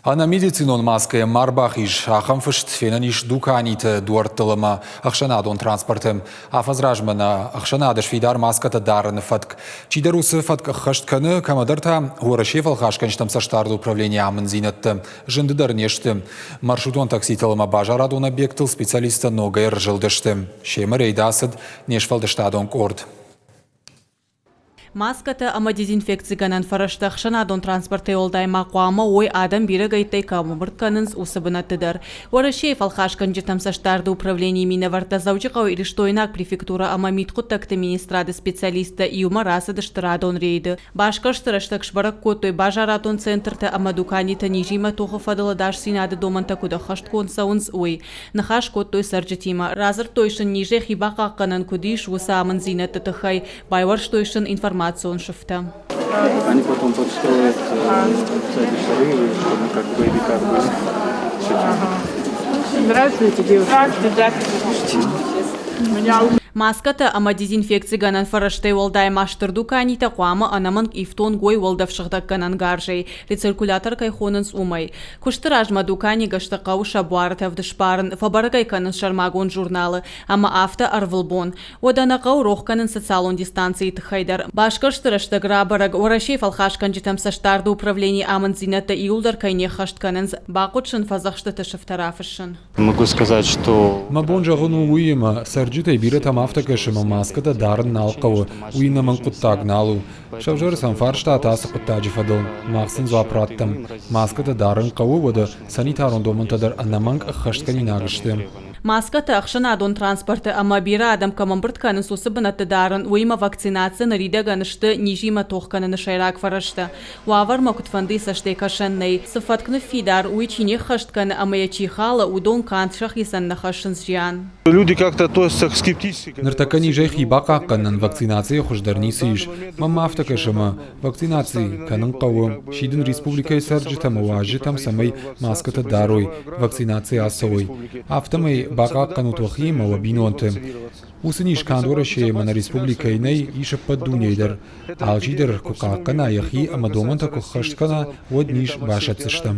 Ӕнӕ медицинон маскӕйӕ ма рбахиз, ахӕм фыст фенӕн ис дуканиты дуӕрттыл ӕмӕ ӕхсӕнадон транспорты. Афӕдз размӕ нӕ ӕхсӕнады сфидар маскӕтӕ дарыны фӕтк. Чидӕр уыцы фӕтк ӕххӕст кӕны, кӕмӕдӕр та Уӕрӕсейы фӕлхасгӕнджытӕм цӕстдарды управленийы амынддзинӕдтӕ зынды дӕр не сты. Маршрутон такситыл ӕмӕ базарадон объекттыл специалисттӕ ногӕй ӕрзылдысты. Семӕ рейд ацыд не сфӕлдыстадон къорд. Маскӕтӕ ӕмӕ дезинфекцигӕнӕн фӕрӕзтӕ ӕхсӕнадон транспортӕй уӕлдай ма хъуамӕ уой, адӕм бирӕгӕйттӕй кӕм ӕмбырд кӕнынц, уыцы бынӕтты дӕр. Уӕрӕсейы фӕлхасгӕнджытӕм цӕстдарды управленийы минӕвӕрттӕ Дзӕуджыхъӕуы Ирыстойнаг префектурӕ ӕмӕ мидхъуыддӕгты министрады специалисттӕ иумӕ рацыдысты радон рейды. Басгӕрсты рӕстӕг сбӕрӕг кодтой, базарадон центртӕ ӕмӕ дуканитӕ низимӕ тохы фӕдыл ӕдасдзинады домӕнтӕ куыд ӕххӕстгонд цӕуынц, уый. Ныхас кодтой цӕрджытимӕ, радзырдтой сын, низӕй хи бахъахъхъӕнӕн куыд ис, уыцы амынддзинӕдты тыххӕй, Байуӕрстой сын информацион сыфтӕ. Они потом подстроят сзади шары, чтобы как в боевиках были. Здравствуйте, девушка. Здравствуйте, здравствуйте. Меня Маскӕтӕ ӕмӕ дезинфекцигӕнӕн фӕрӕзтӕй уӕлдай ма стыр дуканитӕ хъуамӕ ӕнӕмӕнг ифтонг уой уӕлдӕфсыгъдӕггӕнӕн гарзӕй, рециркулятор кӕй хонынц, уымӕй. Куысты размӕ дуканигӕсты хъӕуы сӕ буары тӕвд сбарын, фӕбӕрӕг ӕй кӕнынц сӕрмагонд журналы ӕмӕ афтӕ ӕрвылбон. Уӕдӕ нӕ хъӕуы рох кӕнын социалон дистанцийы тыххӕй дӕр. Басгӕрсты рӕстӕг рабӕрӕг, Уӕрӕсейы фӕлхасгӕнджытӕм цӕстдарды управленийы амынддзинӕдтӕ иуылдӕр кӕй не ххӕст кӕнынц, бахъуыд сын фӕдзӕхстыты сыфтӕ рафыссын. Могу сказать, что Мӕ бон зӕгъын у уый, ӕмӕ цӕрджытӕй бирӕтӕм афтӕ кӕсы, ӕмӕ маскӕтӕ дарын нал хъӕуы, уый ӕнӕмӕнг хъуыддаг нал у. Сӕвзӕры сӕм фарстатӕ ацы хъуыддаджы фӕдыл. Мах сын дзуапп радтам. Маскӕтӕ дарын хъӕуы, уӕдӕ санитарон домӕнтӕ дӕр ӕнӕмӕнг ӕххӕстгӕнинаг сты. Маскӕтӕ ӕхсӕнадон транспорты ӕмӕ бирӕ адӕм кӕм ӕмбырд кӕнынц, уыцы бынӕтты дарын, уыимӕ вакцинаци ныридӕгӕн сты низимӕ тох кӕныны сӕйраг фӕрӕзтӕ. Уавӕрмӕ куыдфӕндыйы цӕстӕй кӕсӕн нӕй. Цы фӕтк ныффидар, уый чи не ххӕст кӕны ӕмӕ йӕ чи халы, уыдон канд сӕхицӕн нӕ хӕссынц зиан. Люди как-то относятся скептически. Ныртӕккӕ низӕй хи бахъахъхъӕнынӕн вакцинацийӕ хуыздӕр ницы ис. Мӕнмӕ афтӕ кӕсы, ӕмӕ вакцинаци кӕнын хъӕуы. Сидын республикӕйы цӕрджытӕм ӕмӕ уазджытӕм, цӕмӕй маскӕтӕ дарой, вакцинаци ацӕуой. Афтӕмӕй бахъахъхъӕнут уӕхи ӕмӕ уӕ бинонты. Уыцы низ канд Уӕрӕсейы ӕмӕ нӕ республикӕйы нӕй, ис ӕппӕт дунейы дӕр. Алчидӕр куы хъахъхъӕна йӕхи ӕмӕ домӕнтӕ куы ххӕст кӕна, уӕд низ басӕтдзыстӕм.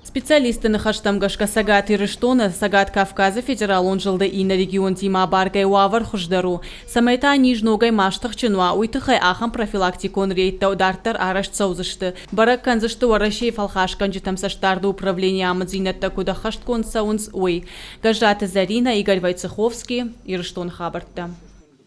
Специалистты ныхӕстӕм гӕсгӕ Цӕгат Ирыстоны, Цӕгат Кавказы федералон зылды иннӕ регионтимӕ абаргӕ уавӕр хуыздӕр у. Цӕмӕй та низ ногӕй ма стыхджын уа, уый тыххӕй ахӕм профилактикон рейдтӕ дарддӕр арӕзт цӕудзысты. Бӕрӕг кӕндзысты Уӕрӕсейы фӕлхасгӕнджытӕм цӕстдарды управленийы амынддзинӕдтӕ куыд ӕххӕстгонд цӕуынц, уый. Гӕззаты Зӕринӕ, Игорь Войцеховский, Ирыстоны хабӕрттӕ.